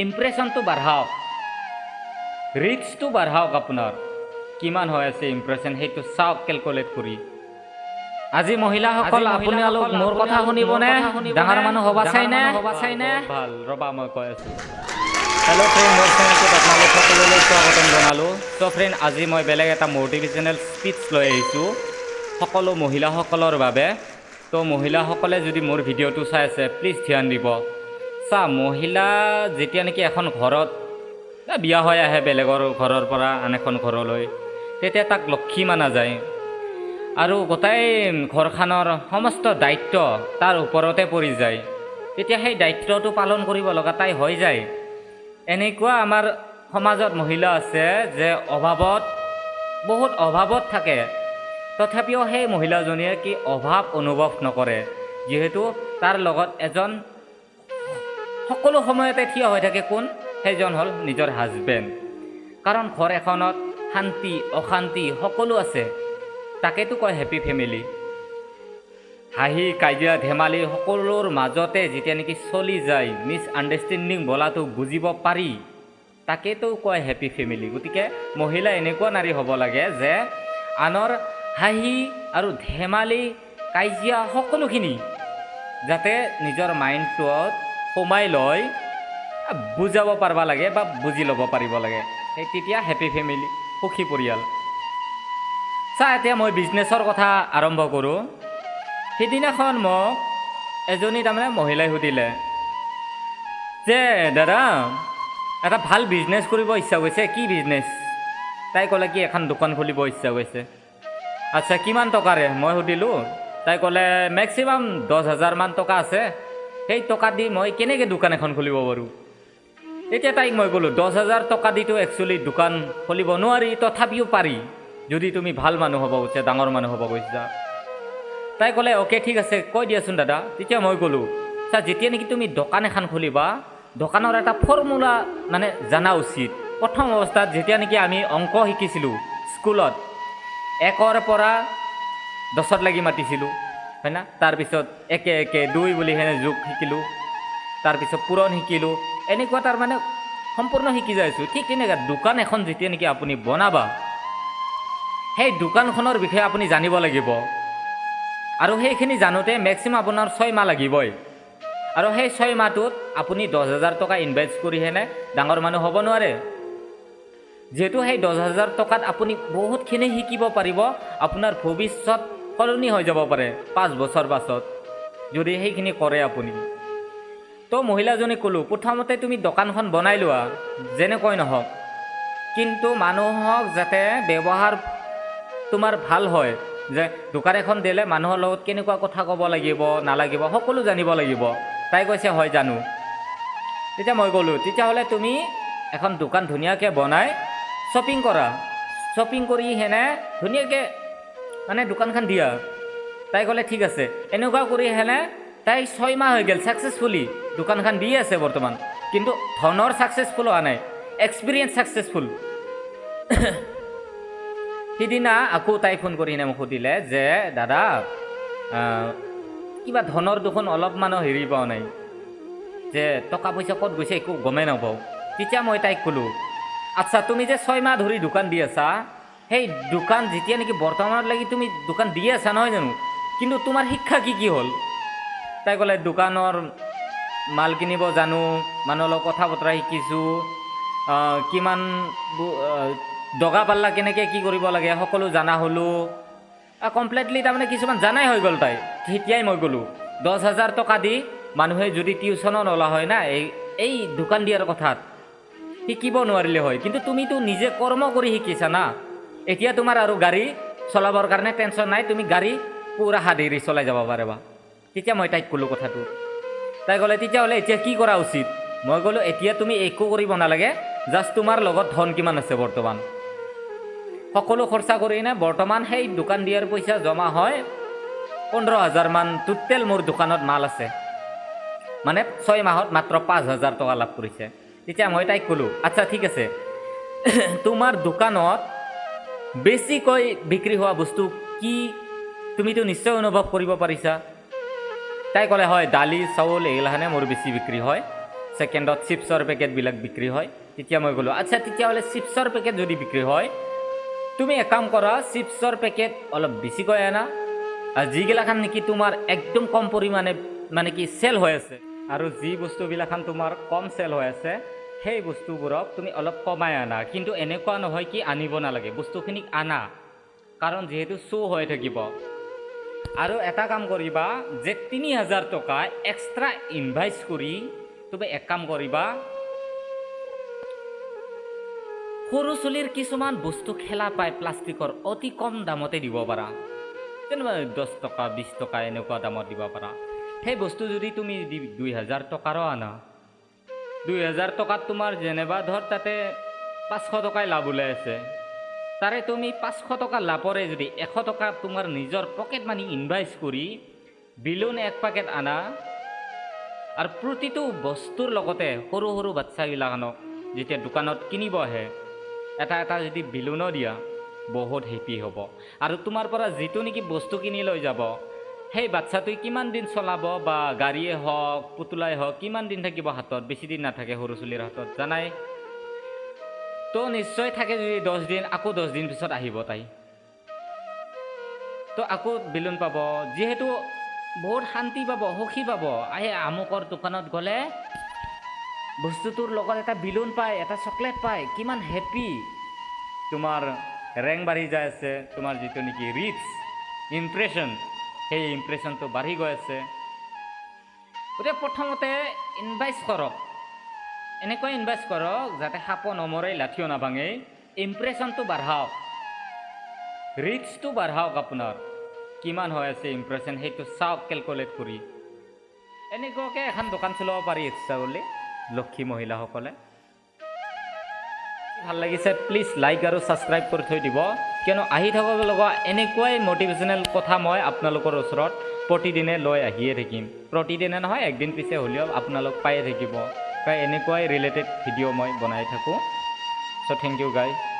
ইমপ্ৰেশ্যনটো বাঢ়াওক, ৰিচটো বাঢ়াওক। আপোনাৰ কিমান হৈ আছে ইমপ্ৰেশ্যন, সেইটো চাওক কেলকুলেট কৰি। আজি মহিলাসকল, আপোনালোক মোৰ কথা শুনিবনে? ডাঙৰ মানুহ হ'বা চাইনে? ভাল, ৰ'বা, মই কৈ আছোঁ। হেল্ল' ফ্ৰেণ্ড, মোৰ চেনেলটোত আপোনালোক সকলোলৈ স্বাগতম জনালোঁ। চ' ফ্ৰেণ্ড, আজি মই বেলেগ এটা মটিভেশ্যনেল স্পীচ লৈ আহিছোঁ সকলো মহিলাসকলৰ বাবে। তো মহিলাসকলে যদি মোৰ ভিডিঅ'টো চাই আছে, প্লিজ ধ্যান দিব। চা, মহিলা যেতিয়া নেকি এখন ঘৰত বিয়া হৈ আহে, বেলেগৰ ঘৰৰ পৰা আন এখন ঘৰলৈ, তেতিয়া তাক লক্ষী মানা যায় আৰু গোটেই ঘৰখনৰ সমস্ত দায়িত্ব তাৰ ওপৰতে পৰি যায়। তেতিয়া সেই দায়িত্বটো পালন কৰিব লগা তাই হৈ যায়। এনেকুৱা আমাৰ সমাজত মহিলা আছে যে অভাৱত, বহুত অভাৱত থাকে, তথাপিও সেই মহিলাজনীয়ে কি অভাৱ অনুভৱ নকৰে, যিহেতু তাৰ লগত এজন সকলো সময়তে থিয় হৈ থাকে। কোন সেইজন? হ'ল নিজৰ হাজবেণ্ড। কাৰণ ঘৰ এখনত শান্তি অশান্তি সকলো আছে, তাকেতো কয় হেপী ফেমিলি। হাঁহি কাজিয়া ধেমালি সকলোৰ মাজতে যেতিয়া নেকি চলি যায়, মিছ আণ্ডাৰষ্টেণ্ডিং বোলাটো বুজিব পাৰি, তাকেতো কয় হেপী ফেমিলি। গতিকে মহিলা এনেকুৱা নাৰী হ'ব লাগে যে আনৰ হাঁহি আৰু ধেমালি কাজিয়া সকলোখিনি যাতে নিজৰ মাইণ্ডটোত সোমাই লৈ বুজাব পাৰিব লাগে বা বুজি ল'ব পাৰিব লাগে। সেই তেতিয়া হেপী ফেমিলি, সুখী পৰিয়াল। চা, এতিয়া মই বিজনেছৰ কথা আৰম্ভ কৰোঁ। সিদিনাখন মোক এজনী তাৰমানে মহিলাই সুধিলে যে দাদা, এটা ভাল বিজনেছ কৰিব ইচ্ছা গৈছে, কি বিজনেছ? তাই ক'লে কি এখন দোকান খুলিব ইচ্ছা গৈছে। আচ্ছা, কিমান টকাৰে? মই সুধিলোঁ। তাই ক'লে, মেক্সিমাম 10,000মান টকা আছে, সেই টকা দি মই কেনেকৈ দোকান এখন খুলিব পাৰোঁ? তেতিয়া তাইক মই ক'লোঁ, 10,000 টকা দিতো একচুৱেলি দোকান খুলিব নোৱাৰি, তথাপিও পাৰি যদি তুমি ভাল মানুহ হ'ব গৈছা, ডাঙৰ মানুহ হ'ব গৈছা। তাই ক'লে, অ'কে, ঠিক আছে, কৈ দিয়াচোন দাদা। তেতিয়া মই ক'লোঁ, চা, যেতিয়া নেকি তুমি দোকান এখন খুলিবা, দোকানৰ এটা ফৰ্মুলা মানে জনা উচিত। প্ৰথম অৱস্থাত যেতিয়া নেকি আমি অংক শিকিছিলোঁ স্কুলত, 1ৰ পৰা 10ত লাগি মাতিছিলোঁ, হয় না? তাৰপিছত একে একে দুই বুলি সেনে যোগ শিকিলোঁ, তাৰপিছত পূৰণ শিকিলোঁ, এনেকুৱা তাৰমানে সম্পূৰ্ণ শিকি যাই আছোঁ। ঠিক তেনেকুৱা দোকান এখন যেতিয়া নেকি আপুনি বনাবা, সেই দোকানখনৰ বিষয়ে আপুনি জানিব লাগিব আৰু সেইখিনি জানোতে মেক্সিমাম আপোনাৰ 6 মাহ লাগিবই। আৰু সেই 6 মাহটোত আপুনি 10,000 টকা ইনভেষ্ট কৰিহেনে ডাঙৰ মানুহ হ'ব নোৱাৰে। যিহেতু সেই 10,000 টকাত আপুনি বহুতখিনি শিকিব পাৰিব, আপোনাৰ ভৱিষ্যত সলনি হৈ যাব পাৰে 5 বছৰ পাছত, যদি সেইখিনি কৰে আপুনি। তো মহিলাজনীক ক'লোঁ, প্ৰথমতে তুমি দোকানখন বনাই লোৱা যেনেকৈ নহওক, কিন্তু মানুহক যাতে ব্যৱহাৰ তোমাৰ ভাল হয়, যে দোকান এখন দিলে মানুহৰ লগত কেনেকুৱা কথা ক'ব লাগিব নালাগিব, সকলো জানিব লাগিব। তাই কৈছে, হয়, জানো। তেতিয়া মই ক'লোঁ, তেতিয়াহ'লে তুমি এখন দোকান ধুনীয়াকৈ বনাই শ্বপিং কৰা, শ্বপিং কৰি সেনে ধুনীয়াকৈ মানে দোকানখন দিয়া। তাই ক'লে, ঠিক আছে। এনেকুৱা কৰি সেনে তাই 6 মাহ হৈ গ'ল, ছাকচেছফুলি দোকানখন দি আছে বৰ্তমান। কিন্তু ধনৰ ছাকচেছফুল হোৱা নাই, এক্সপিৰিয়েঞ্চ ছাকচেছফুল। সিদিনা আকৌ তাই ফোন কৰি কিনে মোক সুধিলে যে দাদা, কিবা ধনৰ দেখোন অলপমানো হেৰি পোৱা নাই, যে টকা পইচা ক'ত গৈছে একো গমেই নাপাওঁ। তেতিয়া মই তাইক ক'লোঁ, আচ্ছা, তুমি যে 6 মাহ ধৰি দোকান দি আছা, সেই দোকান যেতিয়া নেকি বৰ্তমানত লাগি তুমি দোকান দি আছা, নহয় জানো? কিন্তু তোমাৰ শিক্ষা কি কি হ'ল? তাই ক'লে, দোকানৰ মাল কিনিব জানো, মানুহৰ লগত কথা বতৰা শিকিছোঁ, কিমান দগা পাল্লা কেনেকৈ কি কৰিব লাগে সকলো জানা হ'লোঁ। কমপ্লিটলি তাৰমানে কিছুমান জানাই হৈ গ'ল তাই। তেতিয়াই মই ক'লোঁ, 10,000 টকা দি মানুহে যদি টিউশ্যনো নলোৱা হয় না, এই দোকান দিয়াৰ কথাত শিকিব নোৱাৰিলে হয়। কিন্তু তুমিতো নিজে কৰ্ম কৰি শিকিছা না। এতিয়া তোমাৰ আৰু গাড়ী চলাবৰ কাৰণে টেনশ্যন নাই, তুমি গাড়ী পূৰা হাত এৰি চলাই যাব পাৰিবা। তেতিয়া মই তাইক ক'লোঁ কথাটো। তাই ক'লে, তেতিয়াহ'লে এতিয়া কি কৰা উচিত? মই ক'লোঁ, এতিয়া তুমি একো কৰিব নালাগে, জাষ্ট তোমাৰ লগত ধন কিমান আছে বৰ্তমান, সকলো খৰচা কৰি কিনে বৰ্তমান সেই দোকান দিয়াৰ পইচা জমা হয় 15,000মান টোটেল মোৰ দোকানত মাল আছে। মানে 6 মাহত মাত্ৰ 5,000 টকা লাভ কৰিছে। তেতিয়া মই তাইক ক'লোঁ, আচ্ছা, ঠিক আছে, তোমাৰ দোকানত বেছিকৈ বিক্ৰী হোৱা বস্তু কি, তুমিতো নিশ্চয় অনুভৱ কৰিব পাৰিছা। তাই ক'লে, হয়, দালি চাউল এইগিলাখানে মোৰ বেছি বিক্ৰী হয়। ছেকেণ্ডত চিপছৰ পেকেটবিলাক বিক্ৰী হয়। তেতিয়া মই ক'লোঁ, আচ্ছা, তেতিয়াহ'লে চিপছৰ পেকেট যদি বিক্ৰী হয়, তুমি এক কাম কৰা, চিপছৰ পেকেট অলপ বেছিকৈ আনা আৰু যিগিলাখান নেকি তোমাৰ একদম কম পৰিমাণে মানে কি চেল হৈ আছে আৰু যি বস্তুবিলাখান তোমাৰ কম চেল হৈ আছে, সেই বস্তুবোৰক তুমি অলপ কমাই আনা। কিন্তু এনেকুৱা নহয় কি আনিব নালাগে, বস্তুখিনিক আনা, কাৰণ যিহেতু শ্ব' হৈ থাকিব। আৰু এটা কাম কৰিবা যে 3000 টকা এক্সট্ৰা ইনভেষ্ট কৰি তুমি এক কাম কৰিবা, সৰু চলিৰ কিছুমান বস্তু খেলা পায় প্লাষ্টিকৰ, অতি কম দামতে দিব পাৰা, যেনিবা 10 টকা, 20 টকা এনেকুৱা দামত দিব পাৰা। সেই বস্তু যদি তুমি 2000 টকাৰো আনা, 2000 টকাত তোমাৰ যেনিবা ধৰ তাতে 500 টকাই লাভ ওলাই আছে। তাৰে তুমি 500 টকা লাভৰে যদি 100 টকা তোমাৰ নিজৰ পকেট মানি ইনভেষ্ট কৰি বেলুন এক পেকেট আনা আৰু প্ৰতিটো বস্তুৰ লগতে সৰু সৰু বাচ্ছাবিলাকক যেতিয়া দোকানত কিনিব আহে, এটা এটা যদি বেলুনো দিয়া, বহুত হেপী হ'ব। আৰু তোমাৰ পৰা যিটো নেকি বস্তু কিনি লৈ যাব, সেই বাচ্ছাটোৱে কিমান দিন চলাব বা গাড়ীয়ে হওক, পুতলাই হওক, কিমান দিন থাকিব হাতত? বেছি দিন নাথাকে সৰু চলিৰ হাতত, জানাই তো নিশ্চয়। থাকে যদি 10 দিন, আকৌ 10 দিন পিছত আহিব তাই, তো আকৌ বেলুন পাব। যিহেতু বহুত শান্তি পাব, সুখী পাব, আহে আমুকৰ দোকানত গ'লে বস্তুটোৰ লগত এটা বেলুন পায়, এটা চকলেট পায়, কিমান হেপী। তোমাৰ ৰেংক বাঢ়ি যাই আছে, তোমাৰ যিটো নেকি ৰিচ ইমপ্ৰেশ্যন, সেই ইমপ্ৰেশ্যনটো বাঢ়ি গৈ আছে। গতিকে প্ৰথমতে ইনভেষ্ট কৰক, এনেকৈ ইনভেষ্ট কৰক যাতে সাপো নমৰে, লাঠিও নাভাঙে। ইমপ্ৰেশ্যনটো বাঢ়াওক, ৰিচটো বাঢ়াওক। আপোনাৰ কিমান হৈ আছে ইমপ্ৰেশ্যন, সেইটো চাওক কেলকুলেট কৰি। এনেকুৱাকৈ এখন দোকান চলাব পাৰি ইচ্ছা কৰিলে লক্ষী মহিলাসকলে। ভাল লাগিছে, প্লিজ লাইক আৰু ছাবস্ক্ৰাইব কৰি থৈ দিব, কিয়নো আহি থাকিব লগা এনেকুৱাই মটিভেশ্যনেল কথা মই আপোনালোকৰ ওচৰত প্ৰতিদিনে লৈ আহিয়ে থাকিম। প্ৰতিদিনে নহয়, একদিন পিছে হ'লেও আপোনালোক পায়ে থাকিব। প্ৰায় এনেকুৱাই ৰিলেটেড ভিডিঅ' মই বনাই থাকোঁ। So thank you guys.